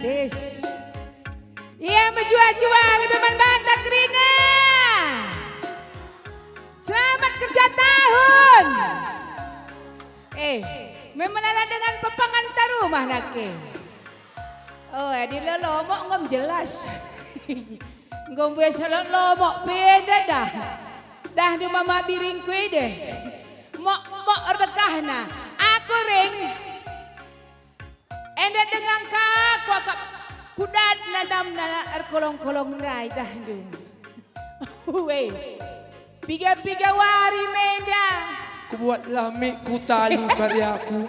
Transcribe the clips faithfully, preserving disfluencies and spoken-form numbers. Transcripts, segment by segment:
Yes. Ia mejuah-juah lebe man banta kerina. Selamat kerja tahun. Eh, memelala dengan pepangan tarumah nake. Oh, adi lelomok enggo jelas. Enggo mbuya selot lomok pe enda dah. Dah ndu mama biringku ide. Mok, mok erdekahna. Aku ring. Enda denga ka kuakap kudat nanamna erkolong-kolong ndai dah ndu. Uwe. Piga-piga wari menda. Kubuatlah mikku talu kari aku.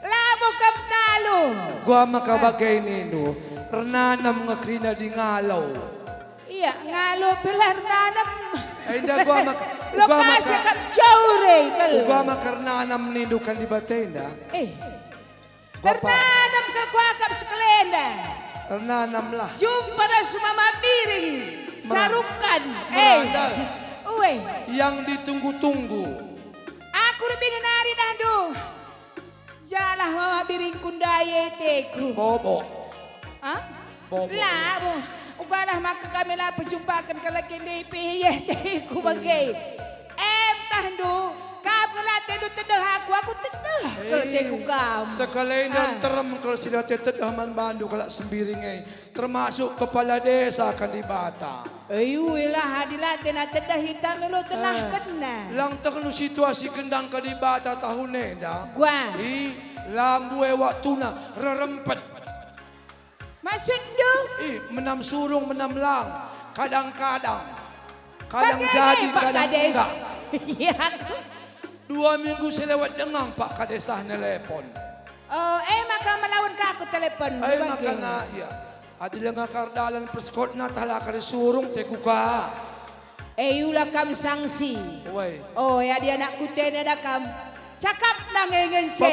Labo kam talu. Gua maka bage nindu, ernanam nge kerina di ngalo. Ia, ngalo pe la ernanam. Enda gua maka, gua maka, kap caure kal. Gua maka ernanam nindu kan di bata enda. Eh. Gua pa- Ernanam kal kuakap sekalenda. Ernanamlah. Jumpa ras mama biring. Sarukan. Eh. Uwe. Yang ditunggu-tunggu. Aku lebih nari dah ndu. Jalah mama biringku ndai eteku. Bobo. Ah? Bobo. La, bo. Ugalah maka kami la pejumpaken kalak ende pe eteku bage. Em tah ndu, kam nge la tendu tedeh aku, aku tedeh kal teku kam. Sekalenda nterem kal si la tedeh man bandu kalak Sembiring e. Termasuk kepala desa kan Dibata. Ayu, ilah adi la tena tedeh ita melo tenahkenna. Lang tehndu situasi gendang kan Dibata tahun enda. Gua. I, la mbue waktuna, rerempet. Maksudndu? I, menam surung, menam lang. Kadang-kadang. Kadang jadi, kadang enggak. Iya. Dua minggu selewat denga Pak Kadesah nelepon. Oh, eh, maka melawan ka aku telepon. Eh, makana, iya. Adi langa kar dalan persekotna tah la kari surung teku ka. Eh, ula kam sangsi. Woi. Oh, ya di anakku tena da kam. Cakap nang engen se.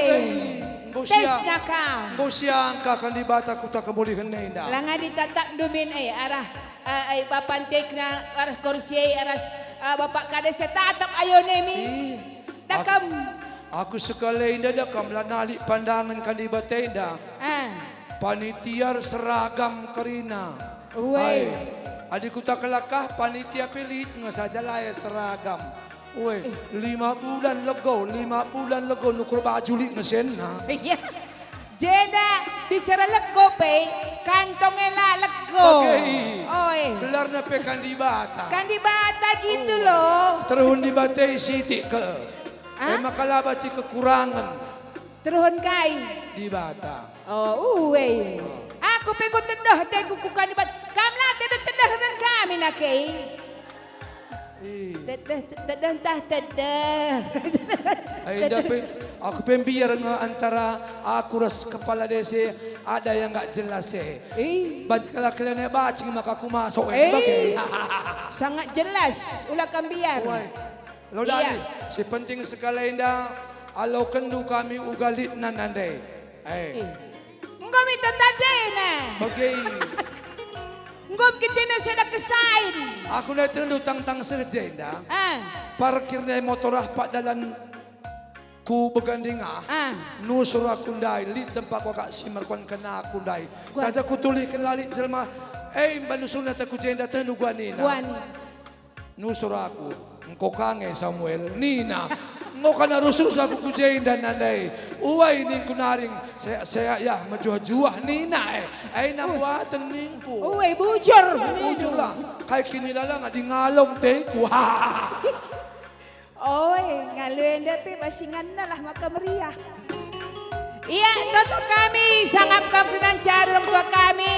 Enggo sia-, tesna kam. Enggo siangka kan Dibata kuta kemulihen enda. Langa ditatap dumin, eh, arah, eh, eh, bapan tekna, arah kursi, arah, eh, bapak kades tatap ayo nemi. Ih. Dakam. Aku, aku sekalenda dakam la nalik pandangen kan Dibata enda. Ah. Panitia seragam kerina. Uwe. Ai, adi kuta kelakah panitia pe lit nge saja la seragam. Uwe, eh, lima bulan lego, lima bulan lego nukur baju lit nge senna. Iya. Jenda bicara lego pe, kantong e la lego. Oke. Oi. Gelarna pe kan Dibata. Kan Dibata gitu loh. Terhun Dibata sitik ke. Ah? Emang kalaba ci kekurangan. Terhun kai? Dibata. Oh, uwe. Aku pe enggo tedeh teku ku kan Dibata. Kam la tedeh-tedeh dengan kami nake. Ih. Tedeh, tedeh ntah tedeh. Ai, enda pe, aku pe mbiar nge antara aku ras kepala desa ada yang nggak jelas e. Ih. Banci kalak kelene bacing maka aku masuk e. Ih. Sangat jelas, ula kam mbiar. Uwe. Lo dali, si penting sekalenda, alokenndu kami uga litna nande. Eh. Ih. Enggo minta tandena. Oke. Enggo mkitena sada kesain. Aku nai tendu tang-tang saja enda. Ah. Parkir nai motor ah pak dalan ku beganding ah. Ah. Nusur aku ndai, lit tempat kok si merkuan kena aku ndai. Guan. Saja kutulihken lali jelma, eh, mba nusurna tak ku jenda tendu guan nina. Guan. Nusur aku, engko ka nge Samuel, nina. Enggo ka narus-rus aku ku jenda nandai. Uwai ningku naring, seak-seak ya, mejuah-juah, nina e. Ai nambuaten ningku. Uwe, bujur. Bujur lah. Kai kinilala ngadi ngalong teku. Oe, ngalo enda pe basinganna lah maka meriah. Ia, toto kami, sangap kam kerina ncaru orang tua kami.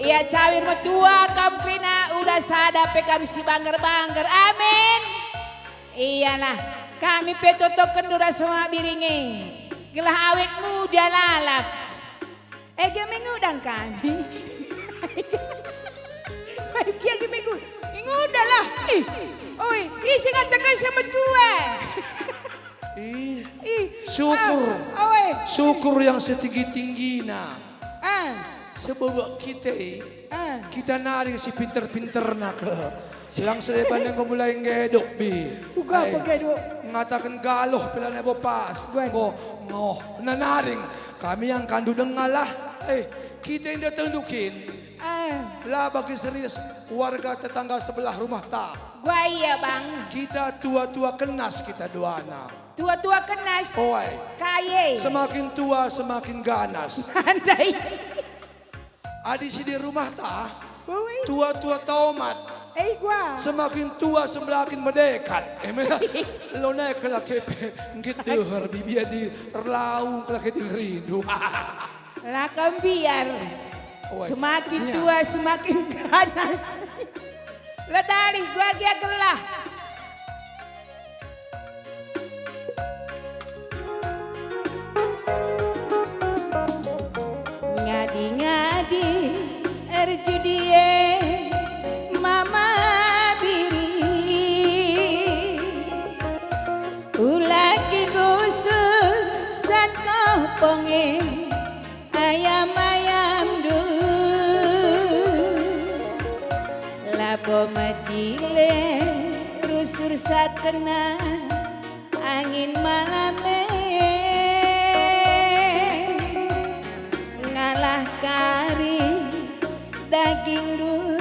Ia, cawir metua kam kerina, ula sada pe kam si bangger-bangger. Amin. Ialah, kami pe totoken ras mama biring e, gelah awet muda lalap. Ege mengudang kami. Ege mengudang. Ingudalah. Ih. Oi, isi ngataken si metua. Ih. Ih. Syukur. Ah, oi. Syukur yang setinggi-tinggina. Ah. Sebab kita, eh, ah, kita naring si pinter-pinterna ke. Silang sedeban enggo mulai ngedok, bi. Uga ai, apa ngedok? Ngataken galuh pila nebo pas. Guan. Enggo, ngoh. Nah, naring. Kami yang kandu dengalah. Eh, Kita enda tendukin. Eh. La bagi serius warga tetangga sebelah rumah ta. Gua iya, Bang. Kita tua-tua kenas kita duana. Tua-tua kenas. Oi. Kaye. Semakin tua, semakin ganas. Andai. Adi si di rumah ta, tua-tua tomat. Eh, gua. Semakin tua, semakin medekat. Emela, lo naik ke laki pe, nggit deher, bibia di erlaung ke laki di rindu. La kambiar. Oi. Semakin tua, semakin ganas. La dalih, gua gia gelah. Ngadi-ngadi erjudie mama biri, ula kin rusur sat koponge. Ayam-ayamndu, labo mejile rusur sat kena angin malame. Ngalah kari dagingndu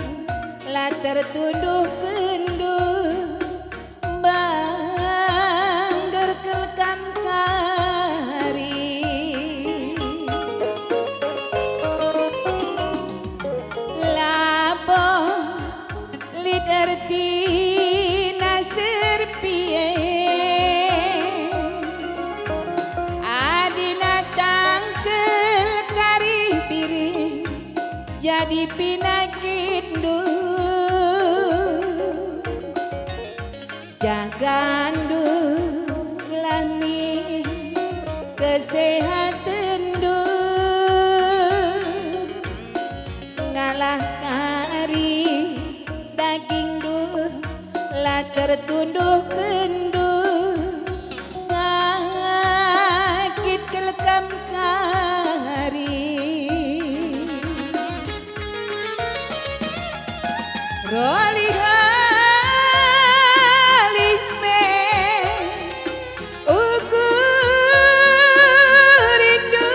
la tertunduhkenndu. Bangger kel kam kari. Labo lit ertina serpie. Adi natangkel kari biring, jadi pinakitndu. Jagandu lami kesehatenndu, ngalah kari dagingndu la tertunduhkenndu, sakit kel kam kari. Rolih-rolih me ukur rindu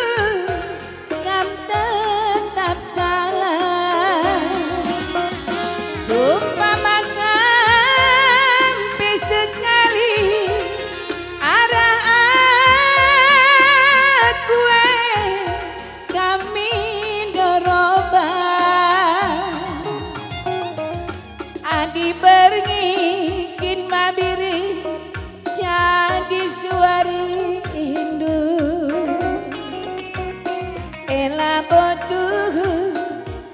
kam tetap salah. Sumpama kam pe sekali arah aku e, kami ndoroba. Adi berngi kin mabiring jadi suarindu. Ela botuh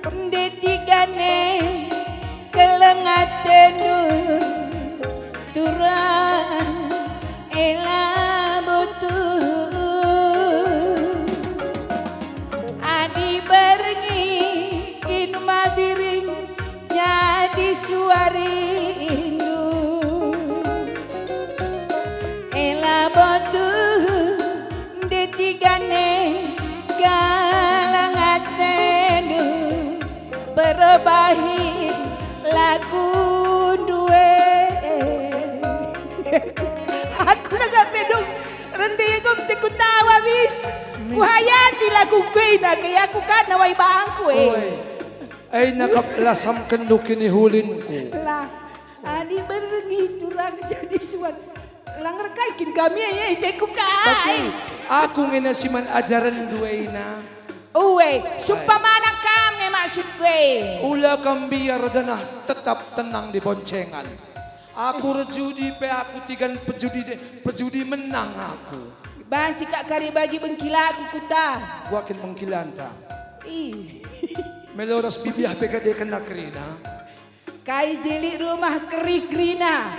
nde tigane keleng atendu. Turang ela botuh. Adi berngi kin mabiring jadi suarindu. Ela botuh nde tigane keleng atendu. Perbahi lagu ndue. Aku langa pe dung rende gom te kutawa bis. Mis. Kuhayati lagu kuina ke aku kan nawai bangku e. Oi. Ena kap la samken dukin i hulinku. Lah, adi berngi turang jadi suan. Lang erkai kin kami e, e, teku kai. Bagi aku ngena si man ajarenndu ena. Ue, sumpamana kam nge maksudku e. Ula kam mbiar janah tetap tenang di boncengan. Aku erjudi pe aku tigan pejudi de, pejudi menang aku. Banci kak kari bagi bengkilaku kuta. Kuakin bengkilanta. Ih. Melo ras bibiah pe kade kena kerina. Kai jelik rumah kerih kerina.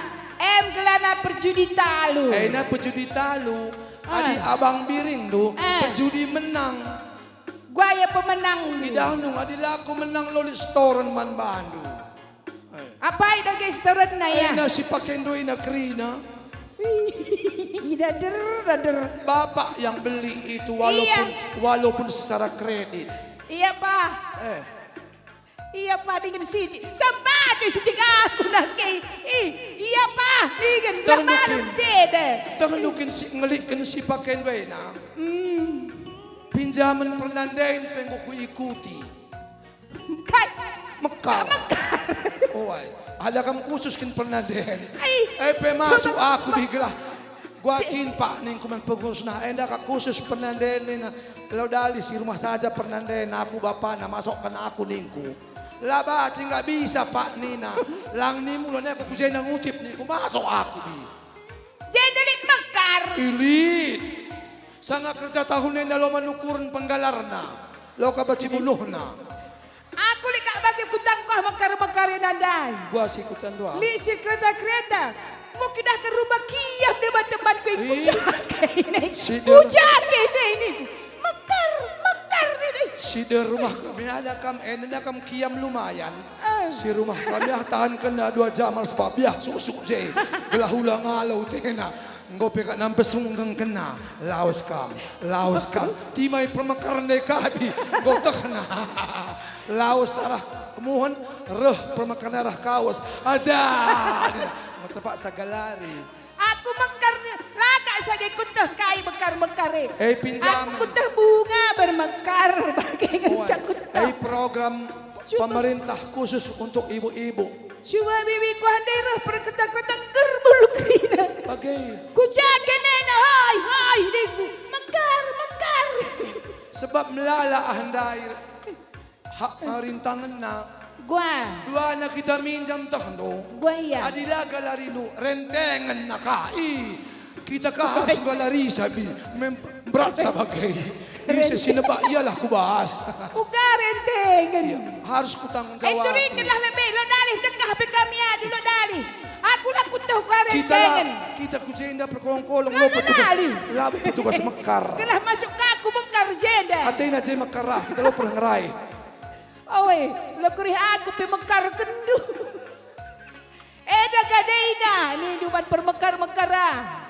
Em gelana perjudi talu. Ena pejudi talu. Adi abang biring tu, pejudi menang. Guaya pemenang. Idahndu adi lako menang lolit setoren man bandu. Eh. Apai dage setorenna ya? Ena si pake ndoi na kerina. Ih, dader, dader. Bapak yang beli itu walaupun, iya, walaupun secara kredit. Iya, Pak. Eh. Iya, Pak, dingen siji. Sampati siji aku nake. Ih, iya, Pak, dingen. Ternukin, dede. Ternukin si ngelikken si pake ndoi na. Hmm. Pinjamen pernanden pe enggo kuikuti. Kai? Mekar. Mekar. Oi, ada kam khusus kin pernanden. Ai, eh, pe masuk coba aku bih gelah. Gua kin, Pak, ningku man pengurusna, enda ka khusus pernanden nina. Lau dalih si rumah saja pernanden, aku bapana, masukkan aku ningku. La banci nggak bisa, Pak, nina. Lang nimu lo aku ku jenda ngutip ningku, masuk aku bih. Jenda lit mekar. Ilit. Sanga kerja tahun enda lo man ukuren penggalarna. Lo ka banci bunuhna. Aku lit kak bage kutangkuh mekar-mekar e nandai. Gua si kutanduah. Lit si kereta-kereta. Enggo kuidahken rumah kiam deba temanku. Ih. Kuja ke ini. Si der- Kuja ke ini, ningku. Mekar, mekar ini. Si der rumah kami ada kam, eh, nina kam kiam lumayan. Eh. Si rumah kami ah tahan kena dua jam ras pabiah susuk je. Gelah ula ngalo tena. Enggo pe kak nampe sunggeng kena. Lawes kam, lawes kam. Timai permekaren ndai kami. Enggo tehna. Lawes arah kemuhen, reh permekaren arah kawes. Ada. Enggo terpaksa galari. Aku mekar ni, la kak sage kuteh kai mekar-mekar e. Eh, pinjam. Aku kuteh bunga bermekar bage ngenca kuteh. Eh, program pemerintah khusus untuk ibu-ibu. Cuma bibi ku andai reh perketa-keta gerbul kerina. Bage. Kuja ke nena, hai, hai, ningku. Mekar, mekar. Sebab melala ah ndai. Hak perintangenna. Gua. Duana kita minjam tehndu. Gua iya. Adi la galarindu, rentengen na kai. Kita ka harus galari sabi. Mem-, berat sabage. Ise si nebak ialah kubahas. Uga rentengen. Iya, harus kutanggung jawab. Eh, turikenlah lebe, lo dalih dekah pe kami adu, lo dalih. Aku la kuteh ku aren tengen. Kita ku jenda perkolong-kolong, la, la petugas, la petugas mekar. Gelah masuk ka aku mekar jenda. Atena je mekar ah, kita lo pernah ngerai. Oe, lo kerih aku pe mekar kendu. Eda gadeina, nindu man permekar-mekar ah.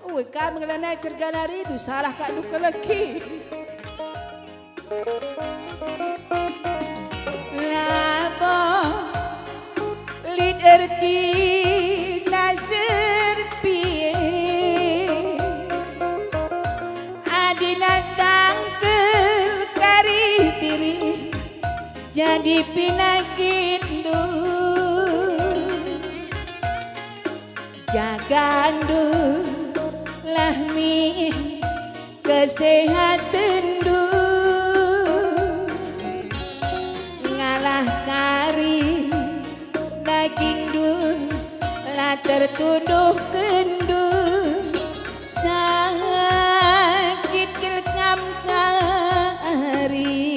Ue, kam ngelanai kergana rindu, salah kak dukeleki. Labo lit ertina serpie, adina tangkel kari biri, jadi pinakindu. Jagandu lah min kesehatenndu, ngalah kari dagingndu la tertunduhkenndu. Sakit kal kam kari.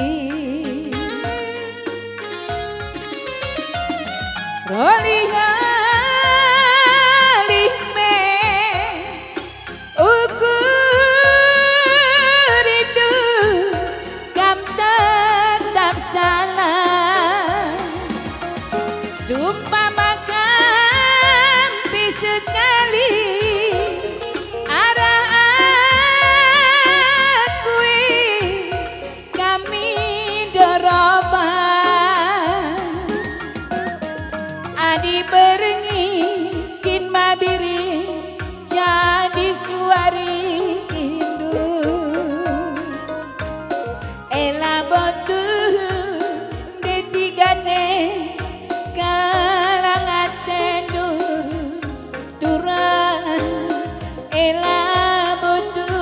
Rolih-rolih me ukur rindu kam tetap salah. Sumpama kam pe sekali arah aku e, kami ndorobah. Adi berngi kin mabiring jadi suarindu. Ela botu ndeti gane kalang atendu, turang ela botu.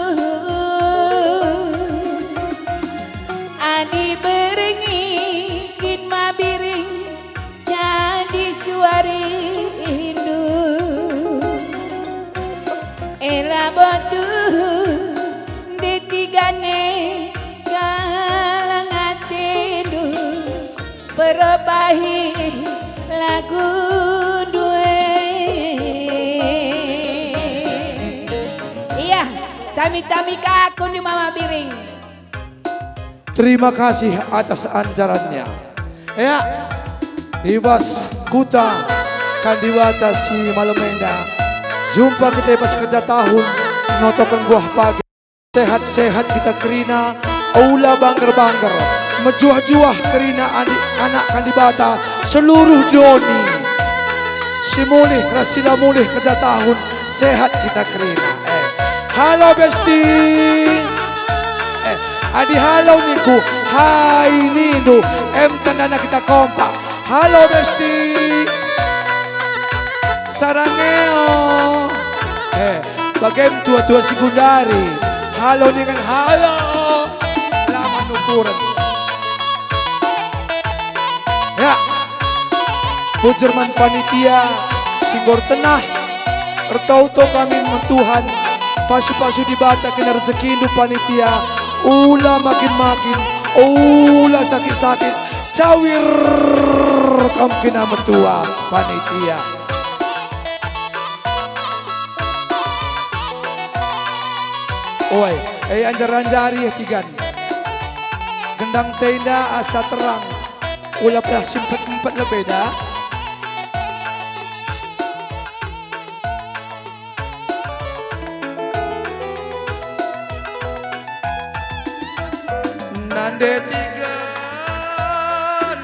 Adi berngi kin mabiring jadi suarindu. Ela botu ndeti gane kalang atendu, perobahi lagundu e. Iya, tami-tami ka aku ni Mama Biring. Terima kasih atas ajarannya. Ya, i bas kuta Kandibata si malem enda, jumpa kita i bas kerja tahun, notoken buah pagi. Sehat-sehat kita kerina, ula bangger-bangger, mejuah-juah kerina adi-, anak Kandibata seluruh doni. Si mulih ras si la mulih kerja tahun, sehat kita kerina. Eh, halo Besti. Eh, Adi halo ningku, hai nindu, em tandana kita kompak. Halo besti. Sarangeo. Eh, bagem tua-tua si gundari. Halo ningen halo. Lama nukuren. Ya. Bujur man panitia si nggo ertenah, ertoto kami man Tuhan, pasu-pasu Dibata kena rejekindu panitia, ula makin-makin, ula sakit-sakit, cawir kam kena metua panitia. Oi, eh, anjar-anjari tigan. Gendang tenda asa terang. Ula pedah si empet-empet lebe da. Nande tigan,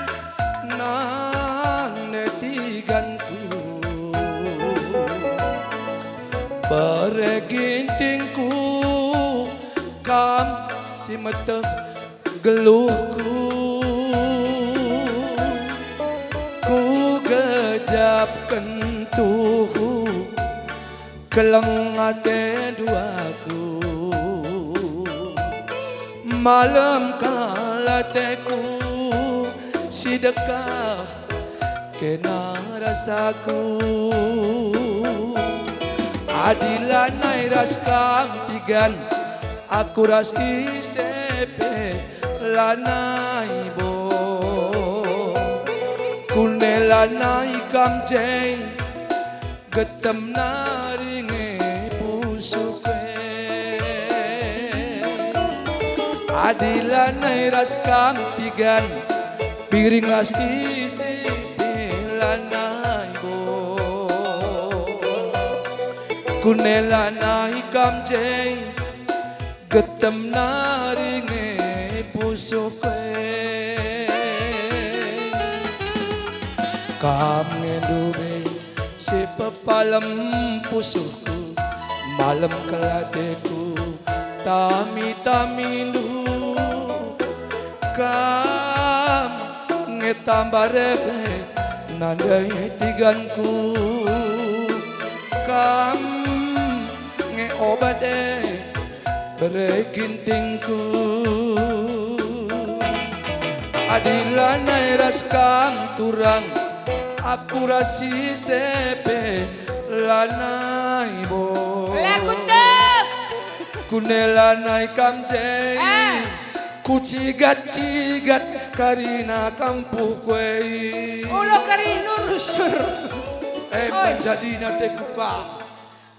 nande tiganku. Bere gintingku, kam si meteh geluhku, kugejapken tuhu, keleng atendu aku. Malem kal ateku si dekah kena ras aku. Adi lanai ras kam tigan, aku ras ise pe lanai bo. Kune lanai kam je, getem nari nge pusuhku e. Adi lanai ras kam tigan, piring ras isi pe lanai bo. Kune lanai kam je, getem nari nge pusuhku e. Kam nge ndube si pepalem pusuhku, malem kal ateku, tami-tamindu. Kam nge tamba rebe nande tiganku, kam nge obat e bere gintingku. Adi lanai ras kam turang, aku ras ise pe lanai bo. Laku tek. Kune lanai kam je. Ah. Kucigat-cigat karina kampuhku e. Ulo kari nurusur. Eh, oi. Menjadina teku kam.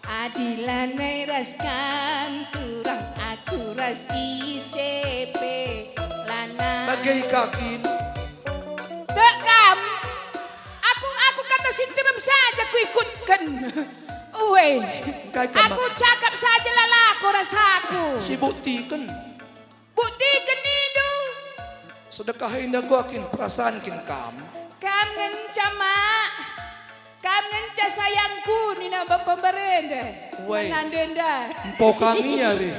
Adi lanai ras kam turang, aku ras ise pe lanai. Bage kakin. Tek kam. Aku, aku kata si nterem saja kuikutken. Ue. Engkai kam aku cakap saja la lako ras aku. Si buktiken. Buktiken nindu. Sedekah enda kuakin perasaan kin kam. Kam ngenca, Mak. Kam ngenca sayangku nina bapa mbarenda. Wai. Nande enda. Empo kami ari.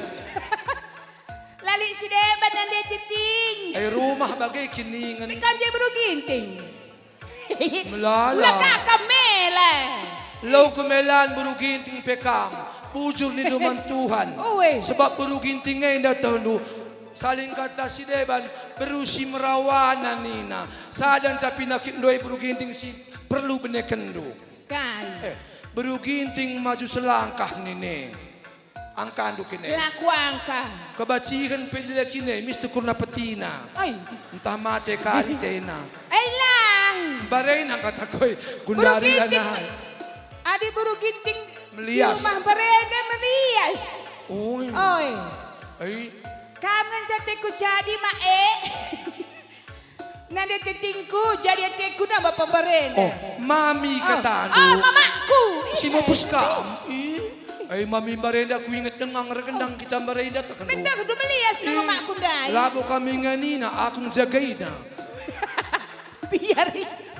Lali si deban nande titing. Ai rumah bage kiningen. Kam je beru ginting. Melala. Ula kaka mela. Lau kemelan beru ginting pe kam. Bujur nindu man Tuhan. Ue. Sebab beru ginting enda tehndu. Saling kata si deban, beru si merawana nina. Sada nca pinakit ndoi beru ginting si perlu benekenndu. Kai? Eh, beru ginting maju selangkah nine. Angkandu kine. La kuangka. Kebacihen pe dilekine, mistu kurna petina. Ai. Ntah mate kari tena. Ai lang. Mbarena kata koi, gundari lanai. Adi beru ginting melias. Si rumah mbarenda melias. Oi. Oi. Ai. Kam ngenca teku jadi, Mak, e? Nande titingku, jadi ateku nambah pemberenda. Oh, mami katandu. Oh, mamakku. Si mupus kam. Ih, ai mami mbarenda kuinget denga ergendang kita mbarenda tehndu. Betul, udah melias ke mamakku ndai. Labo kami nganina, aku njagaina. Biar,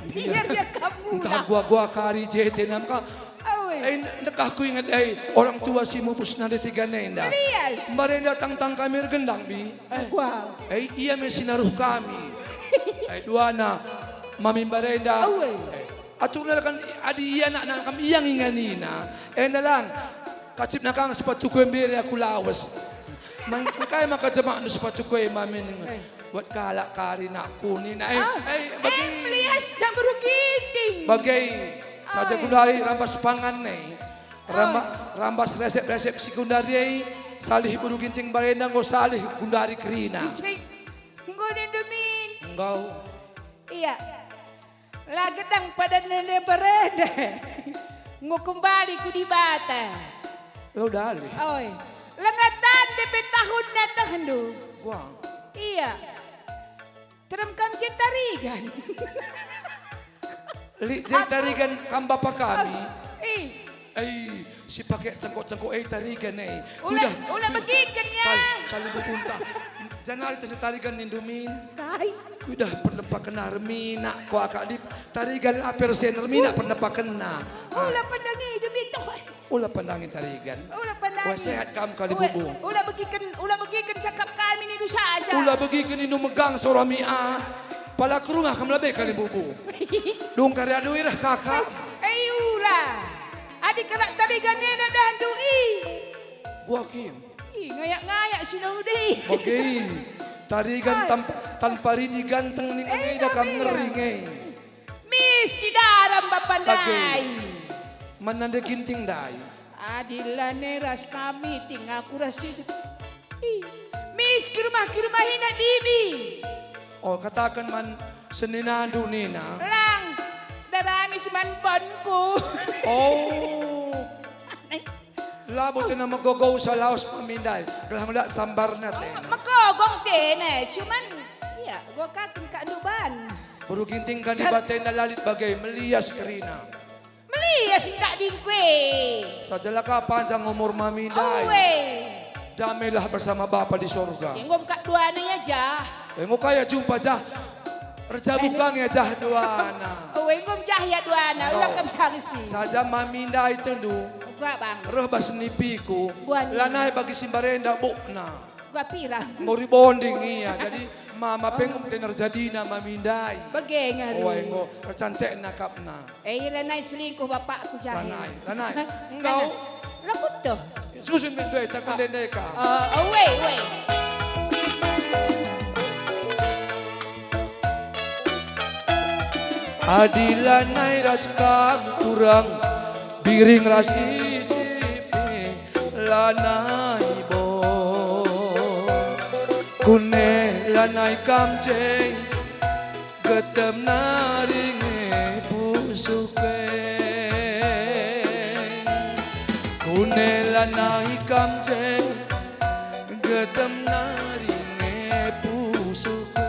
biar ya kamu. Entah gua-gua kari jete nam ka. Oi. Eh, ndekah kuinget, eh, orang tua si mupus nande tiga nenda. Melias. Mbarenda tangtang kami ergendang, Bi. Eh, Wah. eh, ia me si naruh kami. Eh, duana, mami mbarenda. Awe. Eh, aturna kan adi ia nak, nak kam ia nginganina. Eh, ndalang. Kacipna kang sepatuku embere aku lawes. Mangkai maka jemakndu sepatuku e, mami ninget. Eh. Buat kalak kari nakku nina, eh, Ah, eh, eh, bage. Melias dan beru Ginting. Bage. Saja Ai. Gundari rambas pangan e. Ramba-, Ai. Rambas resep-resep si gundari e. Salih beru Ginting mbarenda enggo salih gundari kerina. Cik. Enggo nindu min. Enggo. Iya. La gedang padan nende mbarenda. Enggo kembali ku Dibata. Lo dalih. Oi. Lenga tande pe tahun natehndu. Wah. Iya. Terem kam je tarigan. Lit je tarigan kam bapa kami. Ih. Ei, si pake cengkok-cengkok e tarigan e. Ula, Kuidah, ula kui-, begiken ya. Kal-, kali bekunta. Janari teh tarigan nindu min. Kai. Kuidah pernepakenna ermina ko akak dip. Tarigan la persen ermina pernepakenna. Ula Ah. pandangi demi toh. Ula pandangi tarigan. Ula pandangi. Wah, sehat kam kali Ue, bubu. Ula begiken, ula begiken cakap kami nindu saja. Ula begiken nindu megang sora mi ah. Pala ke rumah kam lebe kali bubu. Dung kari adu irah kakak. Eh, ula. Adi kalak tarigan enda dahndu i. Gua kin. Ih, ngayak-ngayak si nau deh. Oke. Tarigan Ai. Tanpa, tanpa ridi ganteng ni Eh, ngeda kam Nabila. Ngeri nge. Mis Cidaram bapa Bage. Ndai. Mana nde Ginting ndai? Adi lanai ras kami ting aku ras si. Ih, mis ki rumah ki rumah ina bibi. Oh, kataken man seninandu nina. Lang, darami si man bonku. Oh. Labo tena megogo usa laos pemindai. Gelah ngelak sambarna tena. Megogong tena, cuman, iya, gua kaken kak nduban. Beru Ginting kan di Kal- batena lalit bage melias kerina. Melias engkak dingkue. Saja la ka panjang umur mami ndai. Owe. Damailah bersama Bapa di sorga. Enggo engkak duana ya jah. Enggo kaya jumpa jah. Erjabu Eh. kang ya jah duana. Owe, enggo jah ya duana, Enggo. Ulang kam sangsi. Saja mami ndai tendu. Gua bang. Reh bas nipiku. Buan. Lanai bagi si mbarenda bukna. Gua pirang. Enggo ribonding ia. Jadi mama Oh. pengkum tener jadina mami ndai. Bage ngari. Owe, enggo recantekna kapna. Eh, lanai selingkuh bapakku jahe. Lanai, lanai. Engkau. Lanai. Lakut tuh. Susun min doe, tak kundendeka. Oh, oh, weh, weh. Adi lanai ras kam kurang, biring ras isi pe lanai bo. Kune lanai kam je, getem nari nge pusuh pe. Kune lanai kam je, getem nari nge pusuh pe.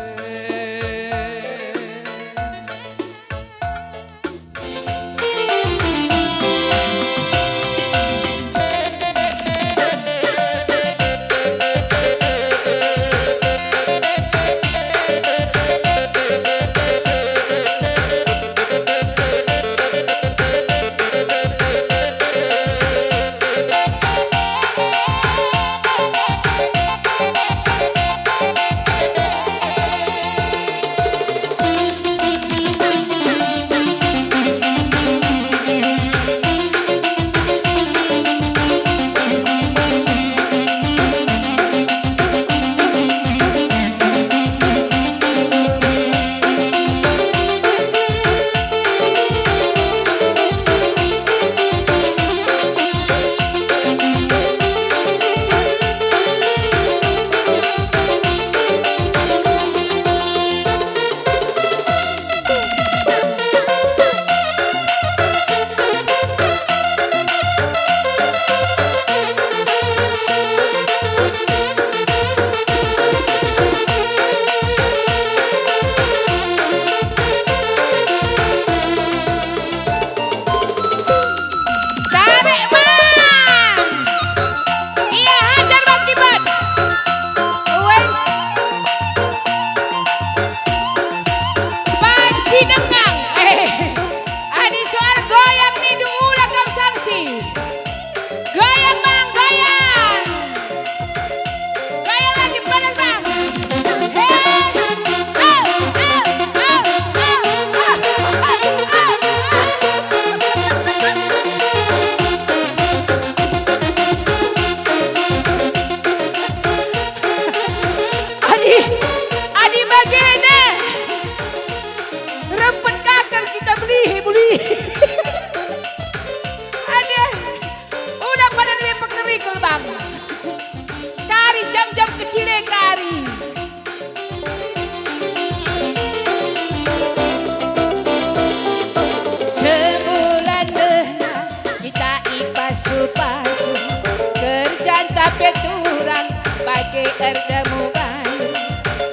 Erdemu banyu,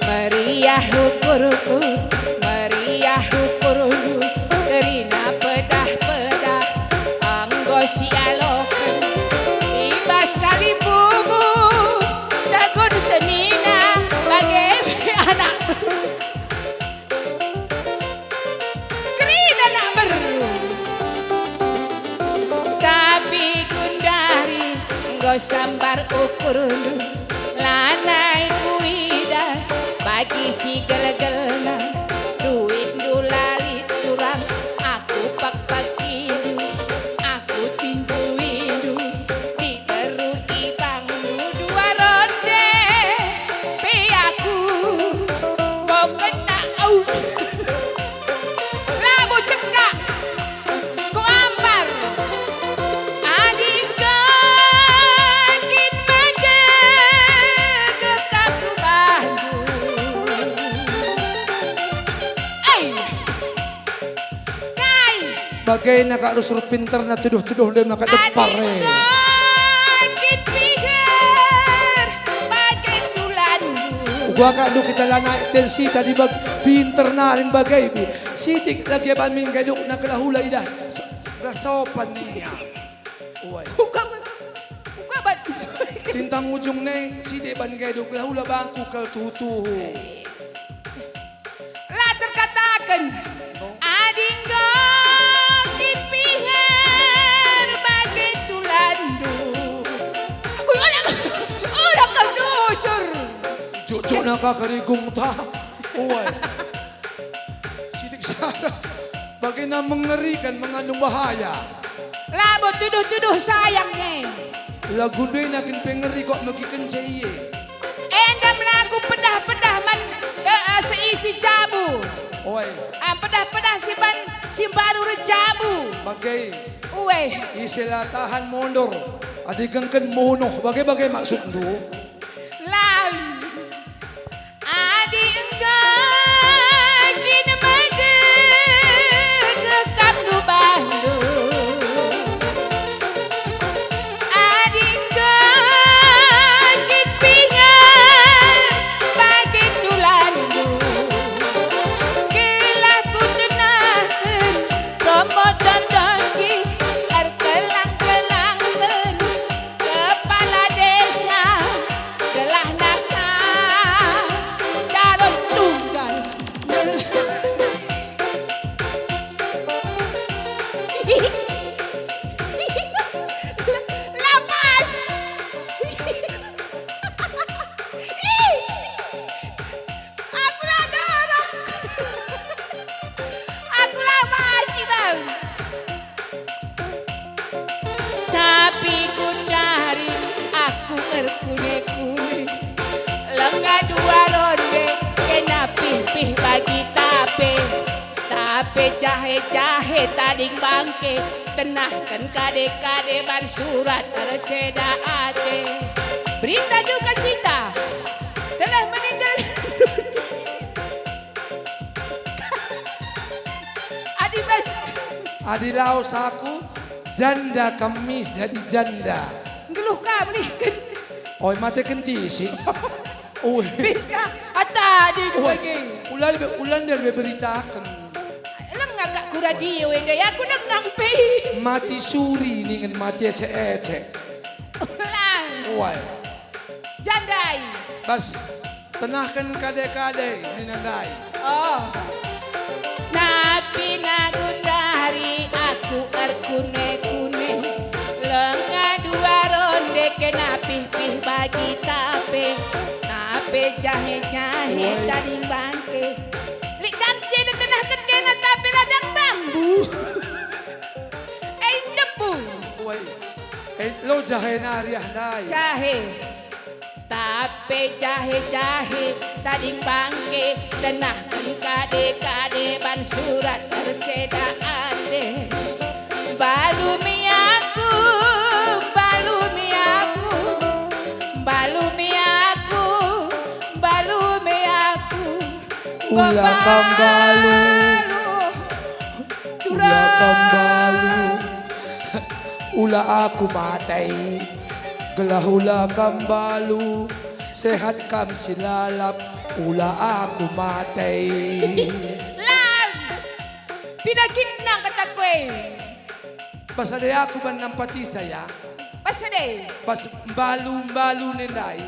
meriah ukurku, meriah ukurndu, kerina pedah-pedah enggo sialoken. I bas kalimbubu, tegun senina, bage pe anak beru. Kerina anak beru. Tapi gundari enggo sambar ukurndu, lanai kuidah bagi si gelgelna. Duitndu la lit turang, aku pakpakindu, aku tinjuindu, diberu ibangndu dua ronde, pe aku enggo kena, au. Labo cekak, kuambar. Adi enggo kin megegeh kam rubahndu. Ai. Kai? Bagena kak rusur pinterna tuduh-tuduh ndai maka depar e. Adi enggo kin piher bage tulandu. Uga kak du kita lanai tensi tadi bag-, pinter nari bage bi. Sitik lagi ban min gaidukna gelah ula idah s-, gelah sopan nia. Uai. Uga ban, uga ban. Tintang ujung ne sitik ban gaiduk gelah ula bangku kal tuhu-tuhu. La terkataken. Adi enggo kin piher bage tulandu. Aku ola, ola kam nusur. Jujuna ka kerigung ta. Uai. Sitik sada. Bagena mengerikan, mengandung bahaya. Labo tuduh-tuduh sayang nge. Lagu ndai nangkin pe ngeri kok megikenca ie. Enda melaku pedah-pedah man, eh, eh, seisi jabu. Oi. Ah, pedah-pedah si ban, si mbaru rejabu. Bage. Ue. Ise la tahan mondor, adi gengken munuh. Bage-bage maksudndu? Lang. Adi enggo kin megegeh kam rubahndu, adi enggo kin piher bage tulandu, gelah kutenahken romo tondonggi erkelang-kelangken kepala desa. Gelah naka calon tunggal. La pas. Aku la dorong. Aku la banci, Bang. Tapi gundari aku erkune-kune. Lenga dua ronde, kena pih-pih bagi tape. Tape jahe-jahe tading bangke, tenahken kade-kade ban surat erceda ate. Berita duka cita. Telah meninggal. Adi bas. Adi lawes aku, janda kami jadi janda. Nggeluh kam nih, kan? Oi, mate kenti sih. Oi. Bis ka, ata adi Oi. Bagi. Ulan be, ulan dia be beritaken. Lengah kak ku radio enda, ya, aku dengang pe. Mati suri ningen mati ecek-ecek. Ulang. Oi. Jandai. Bas. Tenahken kade-kade nina ndai. Oh. Napi nagundari aku erkune-kune, lenga dua ronde kena pih-pih bagi tape, tape jahe-jahe Woi. Tading bangke. Lit kam je tenahken kena tape ladang bambu. Ei, debu. Woi. Eh, lo jahe nari ah ndai. Jahe. Tape jahe-jahe tading bangke, tenahken kade-kade ban surat erceda ate. Mbalumi aku, mbalumi aku, mbalumi aku, mbalumi aku. Ula kam mbalu. Ula kam mbalu. Ula aku mate. Gelah ula kam mbalu. Sehat kam si lalap, ula aku mate. Lang! Pinakitna kataku e. Bas ade aku ban nampatisa ya. Bas ade. Bas mbalu-mbalu ne ndai,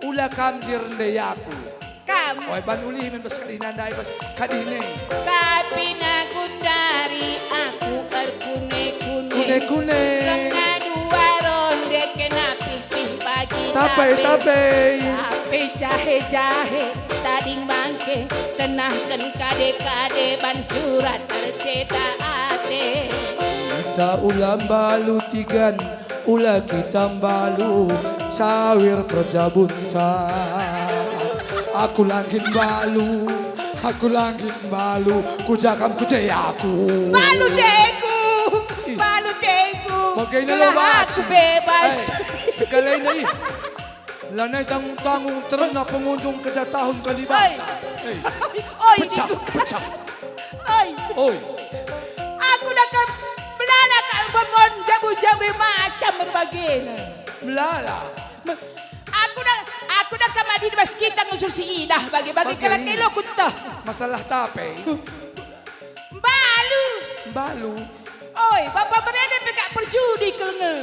ula kam je rende aku. Kam. Oi, ban ulih min bas kadihna ndai, bas kadihna. Tapi nagundari aku erkune-kune. Kune-kune. Lenga dua ronde kena pih-pih bagi tape, tape. Tape. Tapi jahe-jahe tading bangke, tenahken kade-kade ban surat ercetak ate. Kita ula mbalu tigan, ula kita mbalu cawir perjabunta. Aku la nggit mbalu, aku la nggit mbalu, ku ja kam ku je aku. Mbalu teku, ih, mbalu teku. Bagaina gelah lo aku baci bebas. Eh, sekalina ih. Lanai tanggung-tanggung terna pengunjung kejatahun Kalibata. Hei. Hei. Oi, pecah, niku. Pecah. Oi. Oi. Aku dah ke melala kak bangun jabu-jabu macam bagina. Melala. Me-, aku dah, aku dah kama di bas kita ngusur si Idah bagi-bagi. Bagi. Kala telo ku teh. Masalah tape. Mbalu. Mbalu. Oi, bapa berene pe kak perjudi kelenge.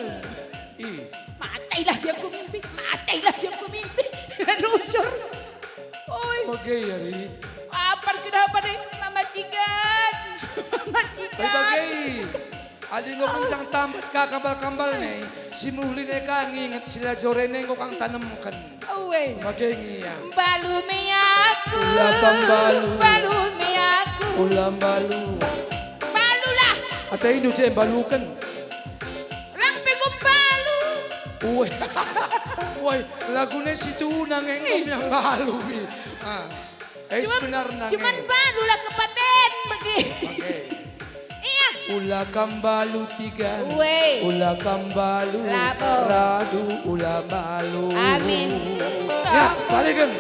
Ih. Matailah dia ku mimpi, matailah dia ku mimpi. Rusur. Oi. Bage ya, Ri. Apar kedah apa deh? Mama tigan. Mama tigan. Oi, bage. Adi enggo kencang tambat ka kambal-kambal ne, si Muhli ne ka nginget si la jore ne enggo kang tanemken. Ue. Bage ngia. Mbalu me aku. Ula kam mbalu. Mbalu me aku. Ula mbalu. Mbalulah. Ate indu je mbaluken. Lang pe enggo mbalu. Ue. Woi, lagune si tuna nge enggo mbalu mi. Ah. Eh, cuman, sebenarna cuman nge. Mbalulah kepaten bagi. Oke. Iya. Ula kam mbalu tigan. Ue. Ula kam mbalu. Labo. Radu ula mbalu. Amin. Ya, saliken.